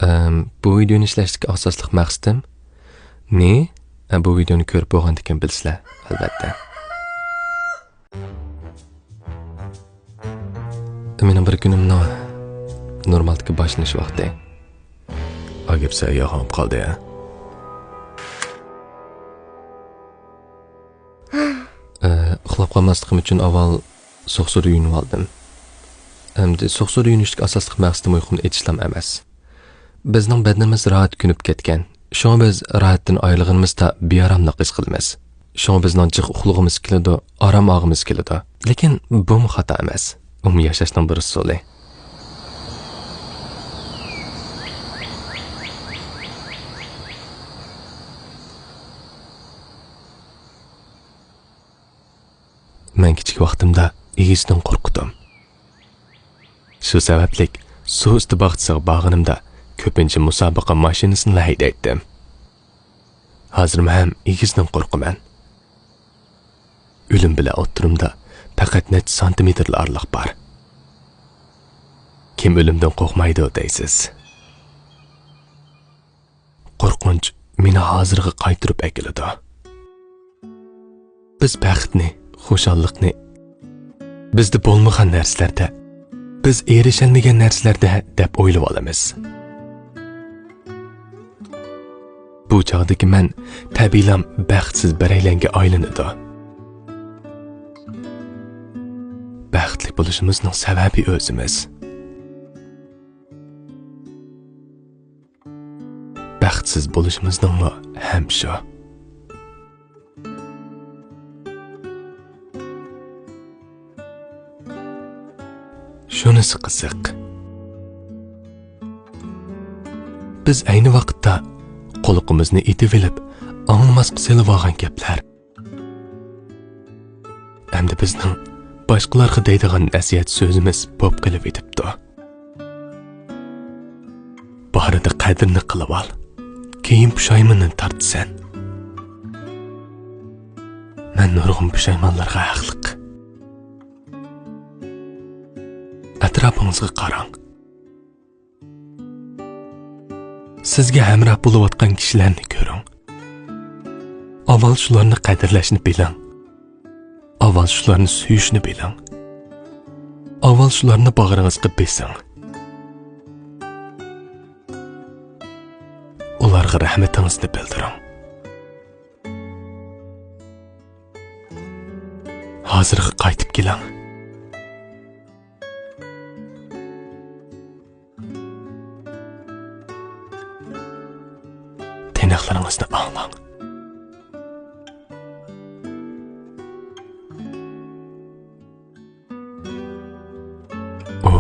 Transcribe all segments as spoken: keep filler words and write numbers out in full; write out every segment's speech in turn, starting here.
ئەم، بۇ ۋىدېونى ئىشلەشتىكى ئاساسلىق مەقسىتىم نى، ئە، بۇ ۋىدېونى كۆرۈپ بولغاندىكىن بىلىسىلەر، ئەلۋەتتە. مېنىڭ بىر كۈنۈمنىڭ نورمالدىكى باشلىنىش ۋاقتى. ئا گەپ سەل يالغان بولۇپ قالدى، ھە؟ ئە، ئۇخلاپ قالماسلىقىم ئۈچۈن ئاۋۋال سوقسۇر يۇيۇنۇۋالدىم. ئەمدى سوقسۇر يۇيۇنۇشتىكى ئاساسلىق مەقسىتىم ئۇيقۇمنى ئېچىشلام ئەمەس. بىزنىڭ بەدىنىمىز راھەت كۆنۈپ كەتكەن. شۇڭا بىز راھەتتىن ئايرىلغىنىمىزدا بىئاراملىق ھېس قىلىمىز. شۇڭا بىزنىڭ جىق ئۇخلىغۇمىز كېلىدۇ، ئارام ئالغۇمىز كېلىدۇ. لېكىن بۇمۇ خاتا ئەمەس. ئۇمۇ ياشاشنىڭ بىر ئۇسۇلى. مەن كىچىك ۋاقتىمدا ئېگىزدىن قورقىتتىم. شۇ سەۋەبلىك سۇ ئۈستى باغچىسىغا بارغىنىمدا كۆپىنچە مۇسابىقە ماشىنىسىنىلا ھەيدەيتتىم. ھازىرمۇ ھەم ئېگىزدىن قورقىمەن. ئۆلۈم بىلەن ئوتتۇرىمدا پەقەت نەچچە سانتىمېتىرلا ئارىلىق بار. كىم ئۆلۈمدىن قورقمايدۇ دەيسىز؟ قورقۇنچ مېنى ھازىرغا قايتۇرۇپ ئەكېلىدۇ. بىز بەختنى، خۇشاللىقنى بىزدە بولمىغان نەرسىلەردە، بىز ئېرىشەلمىگەن نەرسىلەردە دەپ ئويلىۋالىمىز. بۇ چاغدىكى مەن تەبىئىيلا بەختسىز بىرەيلەنگە ئايلىنىدۇ. بەختلىك بولۇشىمىزنىڭ سەۋەبى ئۆزىمىز. بەختسىز بولۇشىمىزنىڭمۇ ھەم شۇ. شۇنىسى قىزىق. بىز ئەينى ۋاقىتتا قۇلىقىمىزنى ئېتىۋېلىپ، ئاڭلىماسقا سېلىۋالغان گەپلەر ئەمدى بىزنىڭ باشقىلارغا دەيدىغان نەسىھەت سۆزىمىز بولۇپ قېلىۋېتىپتۇ. بارىدا قەدرىنى قىلىۋال، كېيىن پۇشايمىنىنى تارتىسەن. مەن نۇرغۇن پۇشايمانلارغا ھەقلىق. ئەتراپىڭىزغا قاراڭ. سىزگە ھەمراھ بولۇۋاتقان كىشىلەرنى كۆرۈڭ. ئاۋۋال شۇلارنى قەدىرلەشنى بىلىڭ. ئاۋۋال شۇلارنى سۆيۈشنى بىلىڭ. ئاۋۋال شۇلارنى باغرىڭىزغا بېسىڭ. ئۇلارغا رەھمىتىڭىزنى بىلدۈرۈڭ. ھازىرغا قايتىپ كېلىڭ. تىنىقلىرىڭىزنى ئاڭلاڭ. ئۇ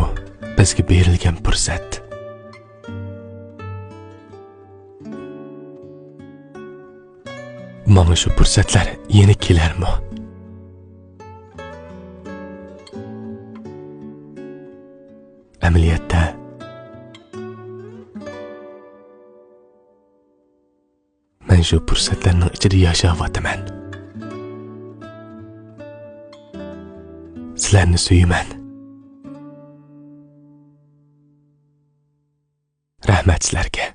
بىزگە بېرىلگەن پۇرسەت. ماڭا شۇ پۇرسەتلەر يەنە كېلەرمۇ؟ ئەمەلىيەتتە، مەن شۇ پۇرسەتلەرنىڭ ئىچىدە ياشاۋاتىمەن. سىلەرنى سۆيىمەن. رەھمەت سىلەرگە.